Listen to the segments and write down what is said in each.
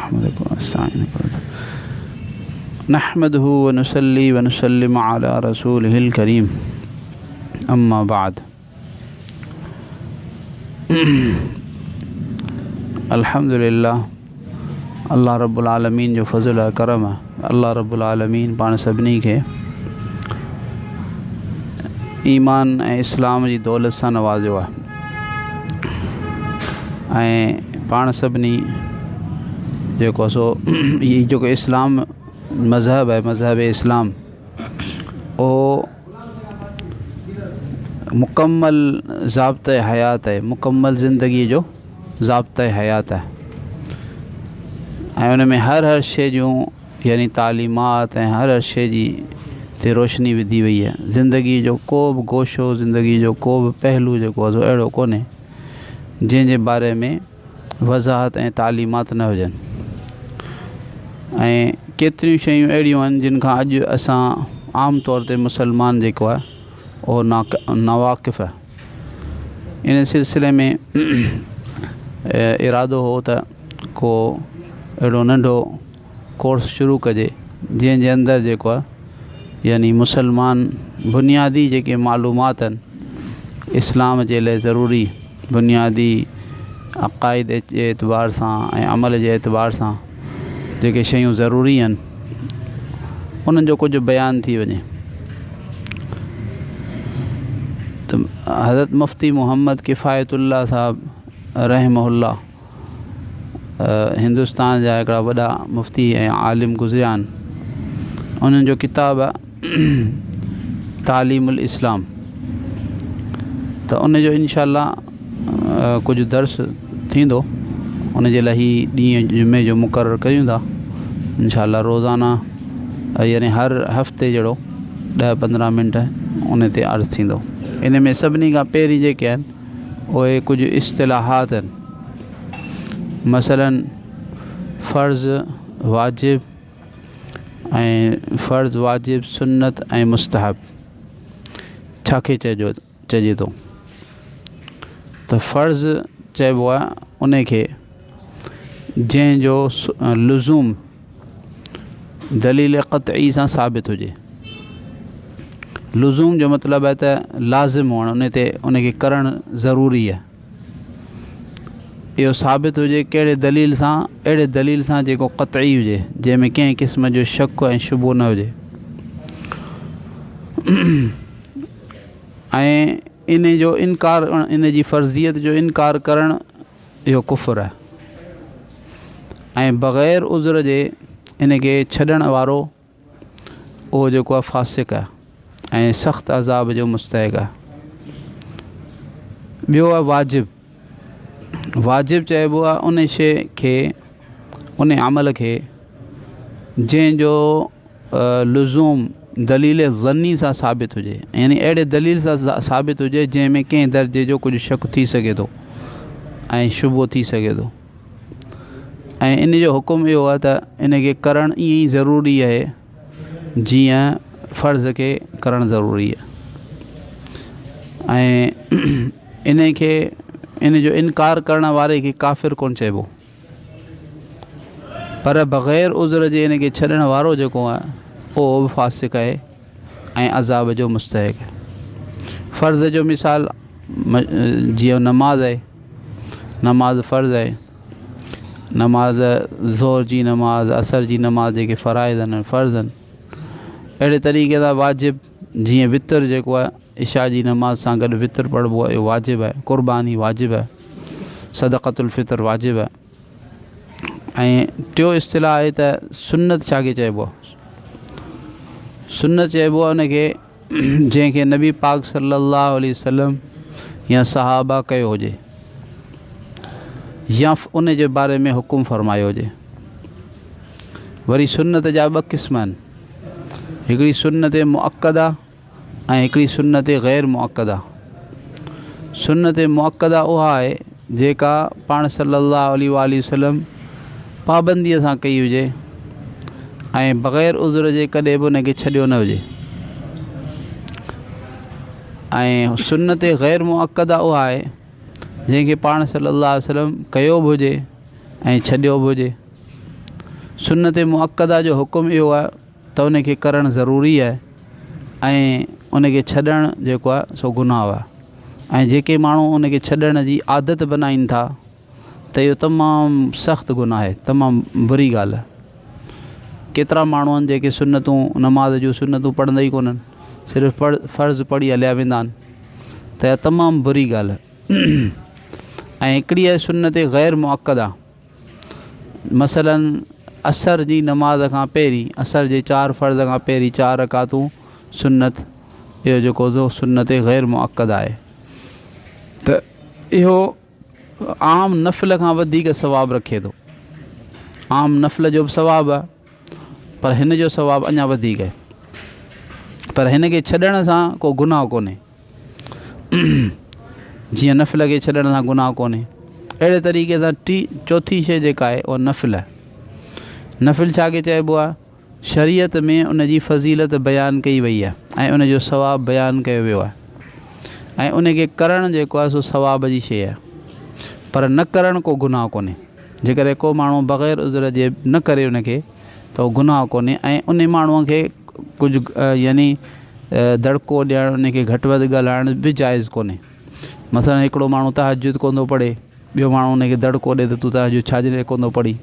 نحمدك ونستعينك نحمده ونصلي ونسلم على رسوله الڪريم اما بعد. الحمد لله الله رب العالمين جو فضل ۽ ڪرم آهي. الله رب العالمين پاڻ سڀني کي ايمان ۽ اسلام جي دولت سان نوازيو آهي ۽ پاڻ سڀني جيڪو سو هي جيڪو اسلام مذهب آهي، مذهب اسلام اهو مڪمل ضابطه حيات آهي، مڪمل زندگيء جو ضابطه حيات آهي ۽ ان ۾ هر هر شيء جون يعني تعليمات ۽ هر هر شيء جي تي روشني وڌي وئي آهي. زندگيء جو ڪو به گوشو، زندگيء جو ڪو به پهلو جيڪو آهي سو اهڙو ڪونهي جنهن جي باري ۾ وضاحت ۽ تعليمات نه هجن ۽ ڪيتريون شيون اهڙيون آهن جن کان اڄ اسان عام طور تي مسلمان جيڪو آهي اهو ناواقف آهي. ان سلسلي ۾ ارادو هو ته ڪو اهڙو ننڍو ڪورس شروع ڪجي جنهن جي اندر جيڪو آهي يعني مسلمان بنيادي جيڪي معلومات آهن اسلام جي لاء ضروري بنيادي عقائد جي اعتبار سان ۽ عمل جي اعتبار سان جيڪي شيون ضروري آهن انهن جو ڪجهه بيان ٿي وڃي. ته حضرت مفتي محمد ڪفايت الله صاحب رحمه الله هندستان جا هڪڙا وڏا مفتي ۽ عالم گذريا آهن، انهن جو ڪتاب آهي تعليم الاسلام، ته ان جو انشاء الله ڪجهه درس ٿيندو. ان جي لاء هي ڏينهن جمعي جو مقرر ڪريون ٿا انشاء الله. روزانه يعني هر هفتي جهڙو 10 15 منٽ ان تي عرض ٿيندو. ان ۾ سڀني کان پهرين جيڪي آهن اهي ڪجهه اصطلاحات آهن، مثلا فرض، واجب ۽ فرض، واجب، سنت ۽ مستحب ڇا کي چئجي ٿو. ته فرض چئبو آهي ان کي جنهن جو لزوم دليل قطعي سان ثابت هجي. لزوم جو مطلب آهي ته لازم هئڻ، ان تي ان کي ڪرڻ ضروري آهي. اهو ثابت هجي ڪهڙي دليل سان؟ اهڙي دليل سان جيڪو قطعي هجي، جنهن ۾ ڪنهن قسم جو شڪ ۽ شبهو نه هجي، ۽ ان جو انڪار، ان جي فرضيت جو انڪار ڪرڻ اهو ڪفر آهي، ۽ بغير عذر جي ان کي ڇڏڻ وارو اهو جيڪو آهي فاسق آهي ۽ سخت عذاب جو مستحق آهي. ٻيو آهي واجب. واجب چئبو آهي ان شيء کي، ان عمل کي جنهن جو لزوم دليل ظني سان ثابت هجي، يعني اهڙي دليل سان ثابت هجي جنهن ۾ ڪنهن درجي جو ڪجهه شڪ ٿي سگهي ٿو ۽ شبهو ٿي سگهي ٿو، ۽ ان جو حڪم اهو آهي ته ان کي ڪرڻ ائين ئي ضروري آهي جيئن فرض کي ڪرڻ ضروري آهي، ۽ ان کي ان جو انڪار ڪرڻ واري کي ڪافر ڪونه چئبو، پر بغير عذر جي ان کي ڇڏڻ وارو جيڪو آهي اهو به فاسق آهي ۽ عذاب جو مستحق آهي. فرض جو مثال جيئن نماز آهي، نماز فرض آهي، نماز ظهر جي نماز، عصر جي نماز جيڪي فرائض آهن فرض آهن. اهڙي طريقي سان واجب جيئن وتر جيڪو آهي عشاء جي نماز سان گڏ وتر پڙهبو آهي اهو واجب آهي، قرباني واجب آهي، صدقة الفطر واجب آهي. ۽ ٽيون اصطلاح آهي ته سنت ڇا کي چئبو آهي؟ سنت چئبو آهي ان کي جنهن کي نبي پاڪ صلي الله عليه وسلم يا صحابه ڪيو هجي يا ان جي باري ۾ حڪم فرمايو هجي. وري سنت جا ٻه قسم آهن، هڪڙي سنت مؤڪده ۽ هڪڙي سنت غير مؤڪده. سنت مؤڪده اها آهي جيڪا پاڻ صلي الله عليه وآله وسلم پابنديء سان ڪئي هجي ۽ بغير عذر جي ڪڏهن به ان کي ڇڏيو نه هجي. ۽ سنت غير مؤڪده اها آهي جنهن کي پاڻ صلي الله عليه وسلم ڪيو به هجي ۽ ڇڏيو به هجي. سنت مؤڪده جو حڪم اهو آهي ته ان کي ڪرڻ ضروري آهي ۽ ان کي ڇڏڻ جيڪو آهي سو گناهه آهي ۽ جيڪي ماڻهو ان کي ڇڏڻ جي عادت بنائين ٿا ته اهو تمام سخت گناهه آهي تمام بري ڳالهه آهي. ڪيترا ماڻهو آهن جيڪي سنتون نماز جون سنتون پڙهندا ئي ڪونهن صرف پڙ فرض پڙهي هليا ويندا آهن ته اها تمام بري ڳالهه آهي ۽ هڪڙي آهي سنت غير مؤڪده مثلاً عصر جي نماز کان پهرين عصر جي چار فرض کان پهرين چار رڪعتون سنت اهو جيڪو سو سنت غير مؤڪده آهي ته اهو عام نفل کان وڌيڪ ثواب رکي ٿو. عام نفل جو به ثواب آهي پر هن جو ثواب اڃا وڌيڪ آهي. پر هن کي ڇڏڻ سان ڪو گناهه ڪونهي. جيئن نفل کي ڇڏڻ سان گناهه ڪونهي. اهڙي طريقي سان ٽي چوٿين شيء جيڪا آهي اها نفل آهي. نفل ڇا کي چئبو آهي؟ شريعت ۾ ان جي فضيلت بيان ڪئي وئي آهي ۽ ان جو ثواب بيان ڪيو ويو آهي ۽ ان کي ڪرڻ جيڪو آهي سو ثواب جي شيء آهي پر نه ڪرڻ ڪو گناهه ڪونهي جيڪڏهن ڪو ماڻهو بغير عذر جي نه ڪري ان کي ته اهو گناهه ڪونهي ۽ ان ماڻهوء کي ڪجهه يعني دڙڪو ڏيڻ ان کي گهٽ وڌ ڳالهائڻ به جائز ڪونهي مثلاً هڪڙو ماڻهو تهجد ڪونه ٿو پڙهي ٻيو ماڻهو ان کي دڙڪو ڏئي ته تون تهجد ڇا جي لاء ڪونه ٿو پڙهين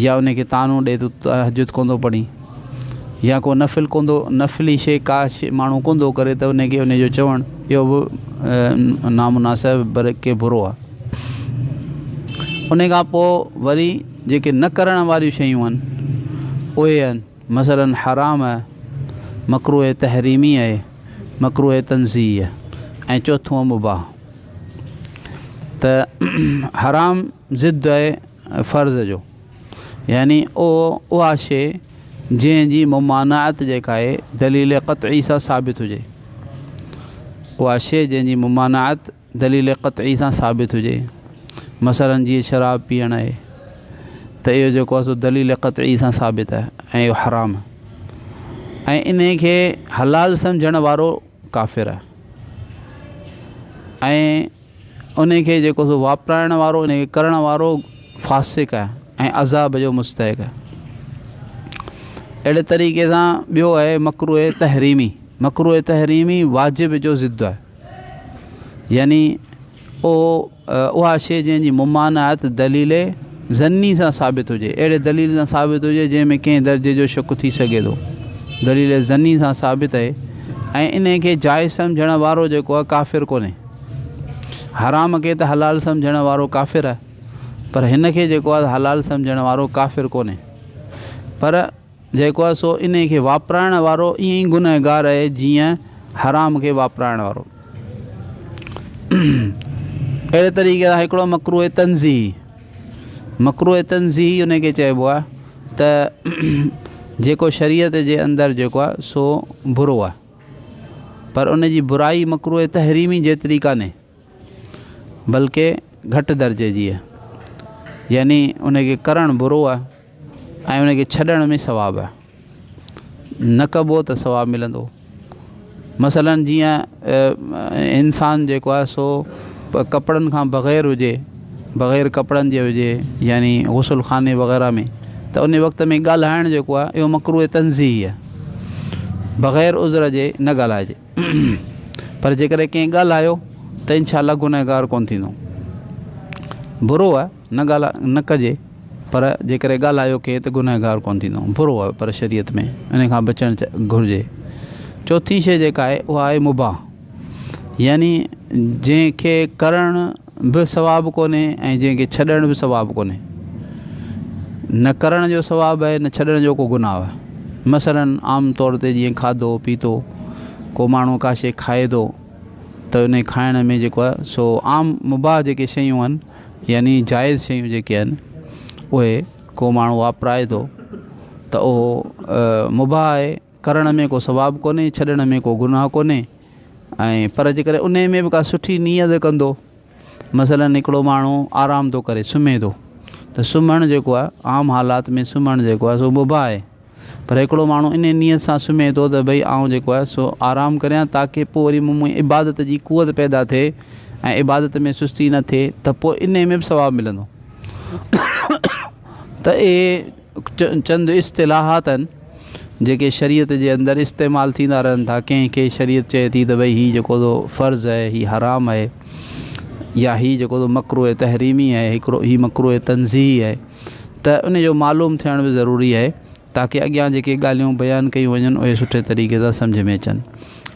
يا ان کي طعنو ڏئي ته تون تهجد ڪونه ٿو پڙهين يا ڪو نفل ڪونه ٿو نفلي شيء ڪا شيء ماڻهو ڪونه ٿو ڪري ته ان کي ان جو چوڻ اهو به نامناسب بلڪه برو آهي. ان کان پوء وري جيڪي نه ڪرڻ واريون شيون آهن اهي آهن مثلاً حرام آهي، مڪروه تحريمي آهي، مڪروه تنزيهي آهي ۽ چوٿون آهي مباح. ته حرام ضد آهي فرض جو يعني اهو اها شيء جنهن جي ممانعت جيڪا آهي دليل قطعي سان ثابت هجي اها شيء جنهن جي ممانعت دليل قطعي سان ثابت هجي مثلا جيئن شراب پيئڻ آهي ته اهو جيڪو آهي سو دليل قطعي سان ثابت آهي ۽ اهو حرام آهي ۽ انهي کي حلال سمجهڻ وارو ڪافر آهي ۽ ان کي جيڪو سو واپرائڻ وارو ان کي ڪرڻ وارو فاسق آهي ۽ عذاب جو مستحق آهي. اهڙي طريقي سان ٻيو آهي مڪروه تحريمي. مڪروه تحريمي واجب جو ضد آهي يعني اهو اها شيء جنهن جي ممانعت دليل ظني سان ثابت هجي، اهڙي دليل سان ثابت هجي جنهن ۾ ڪنهن درجي جو شڪ ٿي سگهي ٿو، دليل ظني سان ثابت آهي ۽ انهي کي جائز سمجهڻ وارو جيڪو آهي ڪافر ڪونهي. حرام کي ته حلال سمجهڻ وارو ڪافر آهي پر هن کي جيڪو آهي حلال سمجهڻ وارو ڪافر ڪونهي پر جيڪو آهي سو انهي کي واپرائڻ وارو ائين ئي گنهگار آهي جيئن حرام کي واپرائڻ وارو. اهڙي طريقي سان هڪڙو مڪروه تنزيهي، مڪروه تنزيهي ان کي چئبو آهي ته جيڪو شريعت جي اندر جيڪو آهي سو برو آهي پر ان جي برائي مڪروه تحريمي جيتري ڪانهي بلڪه گهٽ درجي جي آهي يعني ان کي ڪرڻ برو آهي ۽ ان کي ڇڏڻ ۾ ثواب آهي نه ڪبو ته ثواب ملندو مثلا جيئن انسان جيڪو آهي سو ڪپڙن کان بغير هجي بغير ڪپڙن جي هجي يعني غسل خاني وغيره ۾ ته ان وقت ۾ ڳالهائڻ جيڪو آهي اهو مڪروه تنزيهي آهي بغير عذر جي نه ڳالهائجي پر جيڪڏهن ڪنهن ڳالهايو ته انشاء الله گنهگار ڪونه ٿيندو برو آهي نه ڳالهاء نه ڪجي پر جيڪڏهن ڳالهايو ڪي ته گنهگار ڪونه ٿيندو. برو آهي پر شريعت ۾ ان کان بچڻ گهرجي. چوٿين شيء جيڪا آهي اها آهي مباح يعني جنهن کي ڪرڻ به ثواب ڪونهي ۽ جنهن کي ڇڏڻ به ثواب ڪونهي. نه ڪرڻ جو ثواب آهي نه ڇڏڻ جو ڪو گناهه آهي. مثلاً عام طور تي جيئن کاڌو پيتو ڪو ماڻهو ڪا شيء کائي ٿو ته ان کائڻ ۾ جيڪو آهي سو عام مباح جيڪي شيون آهن يعني جائز شيون جيڪي آهن اهي ڪو ماڻهو واپرائي ٿو ته اهو مباح آهي ڪرڻ ۾ ڪو ثواب ڪونهي ڇڏڻ ۾ ڪو گناهه ڪونهي ۽ پر جيڪڏهن ان ۾ به ڪا سٺي نيت ڪندو مثلاً هڪڙو ماڻهو آرام ٿو ڪري سمهي ٿو ته سمهڻ جيڪو آهي عام حالات ۾ سمهڻ جيڪو آهي سو مباح آهي پر هڪڙو ماڻهو انهيء نيت سان سمهي ٿو ته ڀئي آئون جيڪو آهي سو آرام ڪريان تاڪه پوء وري مون ۾ عبادت جي قوت پيدا ٿئي ۽ عبادت ۾ سستي نه ٿئي ته پوء انهيء ۾ به ثواب ملندو ته اهي چند اصطلاحات آهن جيڪي شريعت جي اندر استعمال ٿيندا رهن ٿا. ڪنهن کي شريعت چئي ٿي ته ڀئي هي جيڪو تو فرض آهي، هي حرام آهي، يا هي جيڪو تو مڪروه تحريمي آهي، هڪڙو هي مڪروه تنزيهي آهي، ته ان جو معلوم ٿيڻ به ضروري آهي تاڪه اڳيان جيڪي ڳالهيون بيان ڪيون وڃن اهي سٺي طريقي سان سمجهه ۾ اچن.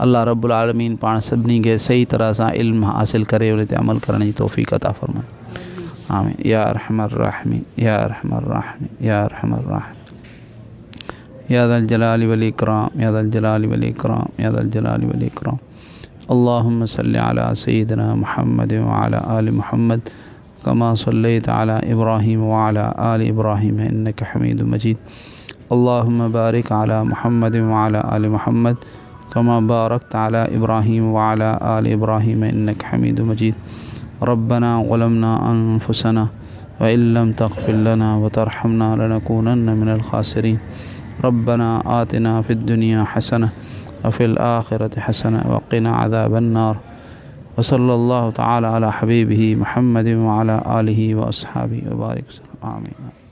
الله رب العالمين پاڻ سڀني کي صحيح طرح سان علم حاصل ڪري ان تي عمل ڪرڻ جي توفيق عطا فرمائي. آمين يا ارحم الراحمين، يا ارحم الراحمين، يا ارحم الراحمين، يا ذا الجلال والإكرام، يا ذا الجلال والإكرام، يا ذا الجلال والإكرام. اللهم صل على سيدنا محمد وعلى آل محمد كما صليت على إبراهيم وعلى آل إبراهيم إنك حميد مجيد. اللهم بارك على محمد وعلى آل محمد كما باركت على إبراهيم وعلى آل إبراهيم إنك حميد مجيد. ربنا ظلمنا أنفسنا وإن لم تغفر لنا وترحمنا لنكونن من الخاسرين. ربنا آتنا في الدنيا حسنة وفي الآخرة حسنة وقنا عذاب النار. وصلى الله تعالى على حبيبه محمد وعلى آله وأصحابه وبارك وسلم. آمين.